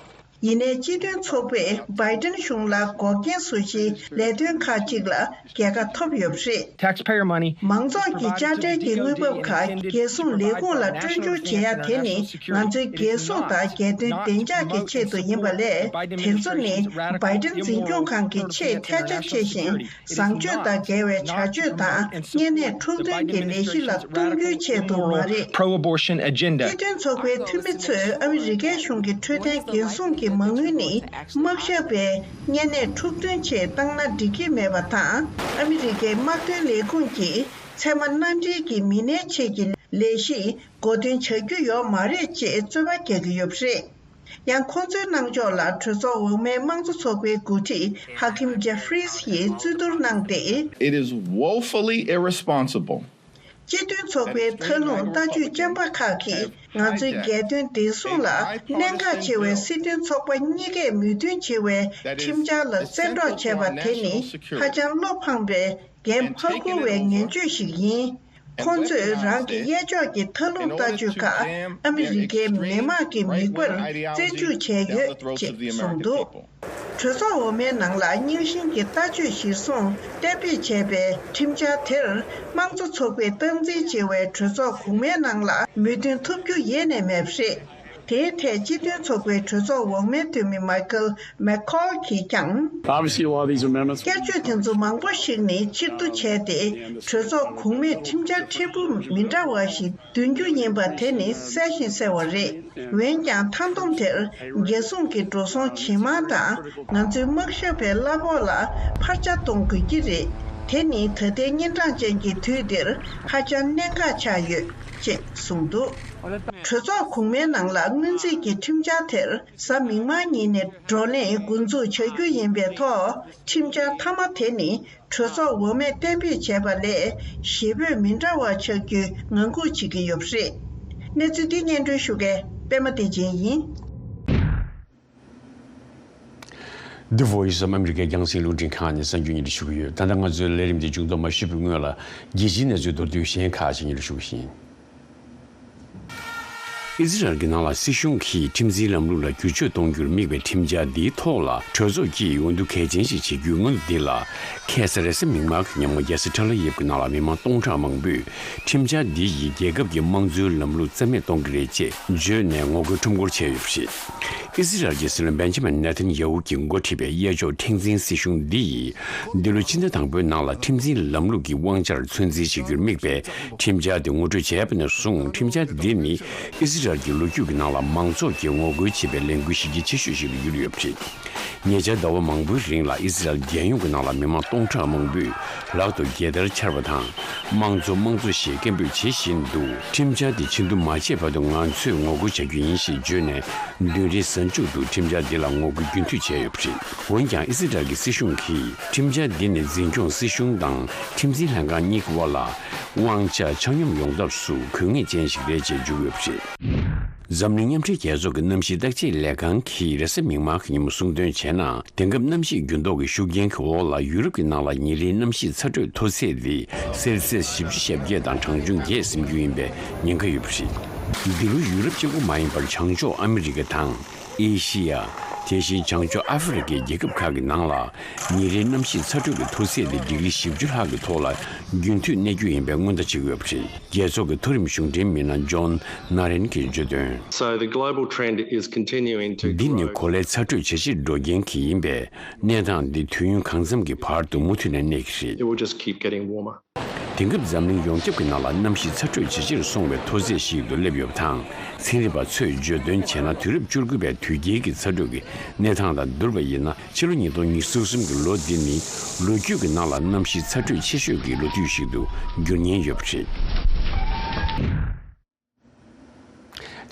ཡིན་ནའི། སྤྱི་མཐུན་ཚོགས་པས་བྷའི་ཏིན་གཞུང་ལ་འགོག་རྐྱེན་བཟོ་གཞིའི་ལས་དོན་ཁག་ཅིག་ལ་རྒྱལ་ཁ་ཐོབ་ཡོད་པ་རེད། Taxpayer money མང་ཚོགས་ཀྱི་དཔྱ་ཁྲལ་གྱི་དངུལ་འབབ་ཁག་རྒྱལ་སྲུང་ལས་ཁུངས་ལ་སྤྲོད་སྦྱོར་བྱེད་ཡ་དེ་ནི་ང་ཚོའི་རྒྱལ་སྲུང་དང་རྒྱལ་དོན་བདེ་འཇགས་ཀྱི་ཆེད་དུ་ཡིན་པ་ལས། དེ་ཚོ་ནི་བྷའི་ཏིན་འཛིན་སྐྱོང་ཁང་གི་ཆེས་ཐལ་ཆ་ཆེ་ཞིང་བཟང་སྤྱོད་དང་འགལ་བའི་བྱ་སྤྱོད་དང་གཉན་ནད་འཁྲུག་སྟོན་གྱི་ལས་གཞི་ལ་གཏོང་རྒྱུའི་ཆེད་དུ་མ་རེད། Pro-abortion agenda སྤྱི་མཐུན་ཚོགས་པའི་འཐུས་མི་ཚོས་ཨ་མི་རི་ཀའི་གཞུང་གི་འཕྲོད་བསྟེན་འགན་སྲུང་གི་མ་དངུལ་ནི་དམག་ཞབས་པའི་གཉན་ནད་འཁྲུག་སྟོན་ཆེད་བཏང་ན་འགྲིག་གི་མེད་པ་དང་། ཨ་མི་རི་ཀའི་དམག་དོན་ལས་ཁུངས་ཀྱིས་ཚད་མ་མནའ་འབྲེལ་གྱི་མི་སྣའི་ཆེད་ཀྱི་ལས་གཞི་མགོ་འདོན་བྱ་རྒྱུ་ཡོད་མ་རེད་ཅེས་རྩོད་པ་རྒྱག་གི་ཡོད་པ་རེད། ཡང་ཁོང་ཚོའི་གནང་ཕྱོགས་ལ་གྲོས་ཚོགས་འོག་མའི་དམངས་གཙོ་ཚོགས་པའི་འགོ་ཁྲིད་ཧ་ཁིམ་ཇེ་ཧྥི་རིས་ཡིས་གཙོས་བསྡུར་གནང་སྟེ། It is woefully irresponsible. སྤྱི་མཐུན་ཚོགས་པའི་མཐའ་ལྷུང་ལྟ་སྤྱོད་རྐྱང་པ་ཁག་གིས་ང་ཚོའི་རྒྱལ་དོན་བདེ་སྲུང་ལ་གནད་འགག་ཆེ་བའི་སྲིད་དོན་ཚོགས་པ་གཉིས་ཀས་མོས་མཐུན་བྱེད་པའི་ཁྲིམས་འཆར་ལ་བཙན་འཕྲོག་བྱས་པ་དེ་ནི་ཧ་ཅང་བློ་ཕངས་པའི་འགན་ཕར་འཁུར་བའི་ངན་སྤྱོད་ཞིག་ཡིན། ཁོང་ཚོས་རང་གི་གཡས་ཕྱོགས་ཀྱི་མཐའ་ལྷུང་ལྟ་སྤྱོད་ཁག་ཨ་མི་རི་ཀའི་མི་དམངས་ཀྱི་མིག་དཔེར་རྩད་འཇུག་བྱས་ཡོད་ཅེས་གསུངས་འདུག། གྲོས་ཚོགས་འོག་མའི་ནང་ལ་རྙིང་ཞེན་གྱི་ལྟ་སྤྱོད་གཞིར་བཟུང་གཏན་འབེབས་བྱས་པའི་ཁྲིམས་འཆར་དེར་དམངས་གཙོ་ཚོགས་པས་སྟངས་འཛིན་བྱེད་པའི་གྲོས་ཚོགས་གོང་མའི་ནང་ལ་མོས་མཐུན་ཐོབ་རྒྱུ་ཡེ་ནས་མེད་པ་རེད། དེའི་ཐད་སྤྱི་མཐུན་ཚོགས་པའི་གྲོས་ཚོགས་འོག་མའི་འཐུས་མི་མའི་ཁལ་མེག་ཁོལ་གྱིས་ཀྱང་། Obviously, a lot of these amendments བསྐྱར་བཅོས་དེ་ཚོ་མང་པོ་ཞིག་ནི་ཕྱིར་བསྡུ་བྱས་ཏེ་གྲོས་ཚོགས་གོང་མས་ཁྲིམས་འཆར་ཕྲན་བུ་མི་འདྲ་བ་ཞིག་འདོན་རྒྱུ་ཡིན་པ་དེ་ནི་གསལ་ཞིང་གསལ་བ་རེད། འོན་ཀྱང་མཐའ་སྡོམ་དེར་རྒྱལ་སྲུང་གི་འགྲོ་སོང་ཇེ་མང་དང་ང་ཚོའི་དམག་ཞབས་པའི་གླ་ཕོགས་ལ་འཕར་ཆ་གཏོང་དགོས་ཀྱི་རེད། དེ་ནི་ད་ལྟའི་གཉན་འཕྲང་ཅན་གྱི་དུས་འདིར་ཧ་ཅང་གནད་འགག་ཆགས་ཡོད་ཅེས་གསུངས་འདུག། གྲོས་ཚོགས་གོང་མའི་ནང་ལ་སྔོན་རྩིས་ཀྱི་ཁྲིམས་འཆར་དེར་གཟའ་མིག་དམར་ཉིན་ནས་བགྲོ་གླེང་འགོ་འཛུགས་བྱ་རྒྱུ་ཡིན་པའི་ཐོག། ཁྲིམས་འཆར་མཐའ་མ་དེ་ནི་གྲོས་ཚོགས་འོག་མས་གཏན་འབེབས་བྱས་པ་ལས་ཞེ་པོས་མི་འདྲ་བ་ཆགས་རྒྱུའི་ངང་སྒུག་བྱེད་ཀྱི་ཡོད་པ་རེད། གནས་ཚུལ་འདི་སྙན་སྒྲོན་ཞུ་མཁན་པད་མ་བདེ་ཆེན་ཡིན། The Voice of America རྒྱང་སྲིང་རླུང་འཕྲིན་ཁང་ནས་གསར་འགྱུར་སྙན་སྒྲོན་ཞུ་གི་ཡོད། ད་ལྟ་ང་ཚོའི་ལས་རིམ་འདི་མཇུག་སྡོམ་མ་ཞུས་པའི་སྔོན་ལ། རྒྱལ་སྤྱིའི་གནས་ཚུལ་མདོར་བསྡུས་གཞན་ཁག་ཅིག་སྙན་སྒྲོན་ཞུ་གི་ཡིན། ཨི་ཟི་རལ་གྱི་ནང་ལ་སྲིད་གཞུང་གིས་ཁྲིམས་འཛིན་ལམ་ལུགས་ལ་བསྒྱུར་བཅོས་གཏོང་རྒྱུར་དམིགས་པའི་ཁྲིམས་འཆར་འདིའི་ཐོག་ལ་གྲོས་ཚོགས་ཀྱིས་འོས་བསྡུ་གལ་ཆེན་ཞིག་བྱེད་རྒྱུའི་སྔོན་དུ། འདི་ལ་ཁ་སང་རེས་གཟའ་མིག་དམར་གྱི་ཉིན་མོ་རྒྱལ་ས་ཐལ་ཨ་ཡིབ་ཀྱི་ནང་ལ་མི་མང་སྟོང་ཕྲག་མང་པོས་ཁྲིམས་འཆར་འདི་ཡིས་རྒྱལ་ཁབ་ཀྱི་དམངས་གཙོའི་ལམ་ལུགས་རྩ་མེད་གཏོང་གི་རེད་ཅེས་བརྗོད་ནས་ངོ་རྒོལ་ཁྲོམ་སྐོར་བྱས་ཡོད་པ་རེད། ཨི་ཟི་རལ་གྱི་སྲིད་བློན་བེན་ཇ་མིན་ནེ་ཐན་ཡ་ཧུ་གྱིས་འགོ་ཁྲིད་པའི་གཡས་ཕྱོགས་མཁྲེགས་འཛིན་སྲིད་གཞུང་འདི་ཡིས་འདི་ལོའི་ཕྱི་ཟླ་དང་པོའི་ནང་ལ་ཁྲིམས་འཛིན་ལམ་ལུགས་ཀྱི་དབང་ཆར་ཚོད་འཛིན་བྱེད་རྒྱུར་དམིགས་པའི་ཁྲིམས་འཆར་དེ་ངོ་སྤྲོད་བྱས་པ་ནས་བཟུང་། ཁྲིམས་འཆར་འདི་ནི་ཨི་ཟི་རལ་གྱི་ལོ་རྒྱུས་ཀྱི་ནང་ལ་མང་ཚོགས་ཀྱིས་ངོ་རྒོལ་བྱེད་པའི་ལས་འགུལ་གཞི་རྒྱ་ཆེ་ཤོས་ཤིག་ཏུ་གྱུར་ཡོད་པ་རེད། ཉེ་ཆར་ཟླ་བ་མང་པོའི་རིང་ལ་ཨི་ཟི་རལ་རྒྱལ་ཡོངས་ཀྱི་ནང་ལ་མི་མང་སྟོང་ཕྲག་མང་པོས་ལག་ཏུ་རྒྱལ་དར་འཕྱར་བ་དང་། དམངས་གཙོ་དམངས་གཙོ་ཞེས་སྐད་འབོད་བྱེད་བཞིན་འདུག་ཁྲིམས་འཆར་དེ་ཕྱིར་བསྡུ་མ་བྱས་བར་དུ་ང་ཚོས་ངོ་རྒོལ་བྱ་རྒྱུ་ཡིན་ཞེས་བརྗོད་ནས། བདུན་རེའི་གཟའ་མཇུག་ཏུ་ཁྲིམས་འཆར་འདི་ལ་ངོ་རྒོལ་རྒྱུན་མཐུད་བྱས་ཡོད་པ་རེད། འོན་ཀྱང་ཨི་སི་རལ་གྱི་སྲིད་གཞུང་གིས་ཁྲིམས་འཆར་འདི་ནི་འཛིན་སྐྱོང་སྲིད་གཞུང་དང་ཁྲིམས་འཛིན་ལྷན་ཁང་གཉིས་ཀྱི་དབར་ལ་དབང་ཆ་ཆ་སྙོམས་ཡོང་ཐབས་སུ་དགོས་ངེས་ཅན་ཞིག་རེད་ཅེས་བརྗོད་ཡོད་པ་རེད། འཛམ་གླིང་མཉམ་འབྲེལ་རྒྱལ་ཚོགས་ཀྱི་གནམ་གཤིས་བརྟག་དཔྱད་ལས་ཁང་གིས་རེས་གཟའ་མིག་དམར་གྱི་ཉིན་མོ་གསུངས་དོན་བྱས་ན། དེང་སྐབས་གནམ་གཤིས་འགྱུར་ལྡོག་གི་ཤུགས་རྐྱེན་གྱི་འོག་ལ་ཡུ་རོབ་ཀྱི་ནང་ལ་ཉིན་རེའི་གནམ་གཤིས་ཚ་དྲོད་མཐོ་ཚད་དེ་སེལ་སིས་བཞི་བཅུ་ཞེ་བརྒྱད་དང་གྲངས་ཆུང་བརྒྱད་ཟིན་རྒྱུ་ཡིན་པའི་ཉེན་ཁ་ཡོད་པ་རེད། འདི་ལོ་ཡུ་རོབ་གཅིག་པུ་མ་ཡིན་པར་བྱང་ཕྱོགས་ཨ་མི་རི་ཀ་དང་། ཨེ་ཤི་ཡ། དེ་བཞིན་བྱང་ཕྱོགས་ཨ་ཧྥེ་རི་ཀའི་རྒྱལ་ཁབ་ཁག་གི་ནང་ལ་ཉིན་རེའི་གནམ་གཤིས་ཚ་དྲོད་ཀྱི་མཐོ་ཚད་དེ་ཌི་གི་རི་བཞི་བཅུ་ལྷག་གི་ཐོག་ལ་རྒྱུན་མཐུད་གནས་རྒྱུ་ཡིན་པའི་སྔོན་བརྡ་བྱེད་ཀྱི་ཡོད་པ་རེད། རྒྱལ་ཚོགས་ཀྱི་མཐོ་རིམ་གཞུང་འབྲེལ་མི་སྣ་ཇོན་ནཱ་རེན་གྱིས་བརྗོད་དོན། So the global trend is continuing to འདི་ནི་grow. གོ་ལའི་ཚ་དྲོད་ཇེ་ཆེར་འགྲོ་རྐྱེན་གྱིས་ཡིན་པས། གནས་སྟངས་འདི་དུས་ཡུན་གང་འཚམ་གྱི་བར་དུ་མུ་མཐུད་ནས་གནས་ཀྱི་རེད། It will just keep getting warmer. དེང་སྐབས་འཛམ་གླིང་ཡོངས་ཁྱབ་ཀྱི་ནང་ལ་གནམ་གཤིས་ཚ་དྲོད་ཇེ་ཆེར་སོང་བའི་མཐོ་ཚད་ཞིག་ཏུ་སླེབས་ཡོད་པ་དང་། ཚན་རིག་པ་ཚོས་བརྗོད་དོན་བྱས་ན། དུས་རབས་བཅུ་དགུ་པའི་དུས་དཀྱིལ་གྱི་ཚ་དྲོད་ཀྱི་གནས་སྟངས་དང་བསྡུར་བ་ཡིན་ན། ཕྱི་ལོ་ཉིས་སྟོང་ཉི་ཤུ་གསུམ་གྱི་ལོ་འདི་ནི་ལོ་རྒྱུས་ཀྱི་ནང་ལ་གནམ་གཤིས་ཚ་དྲོད་ཆེ་ཤོས་ཀྱི་ལོ་དུས་ཤིག་ཏུ་འགྱུར་ཉེན་ཡོད་པ་རེད།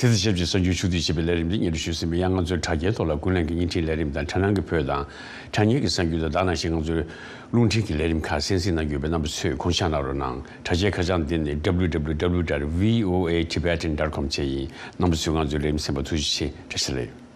དེ་དང་ཆབས་ཅིག་གསར་འགྱུར་ཕྱོགས་བསྡུས་བྱས་པའི་ལས་རིམ་འདི་སྙན་སྒྲོན་ཞུས་ཟིན་པ་ཡིན། ཡང་ང་ཚོའི་དྲ་རྒྱའི་ཐོག་ལ་ཀུན་གླེང་གི་བརྙན་འཕྲིན་ལས་རིམ་དང་། དྲ་སྣང་གི་བོད་དང་དྲ་བརྙན་གྱི་གསར་འགྱུར་དང་། ད་ག་ནང་བཞིན་ང་ཚོའི་རླུང་འཕྲིན་གྱི་ལས་རིམ་ཁག་གསན་གཟིགས་གནང་རྒྱུ་ཡོད་པས། རྣམ་པ་ཚོས་དགོངས་ཞག་གནང་རོགས་གནང་། དྲ་རྒྱའི་ཁ་བྱང་འདི་ནི་W W W dot V O A Tibetan dot com བཅས་ཡིན། རྣམ་པ་ཚོས་ང་ཚོའི་ལས་རིམ་གསན་པར་ཐུགས་རྗེ་ཆེ། བཀྲ་ཤིས་བདེ་ལེགས།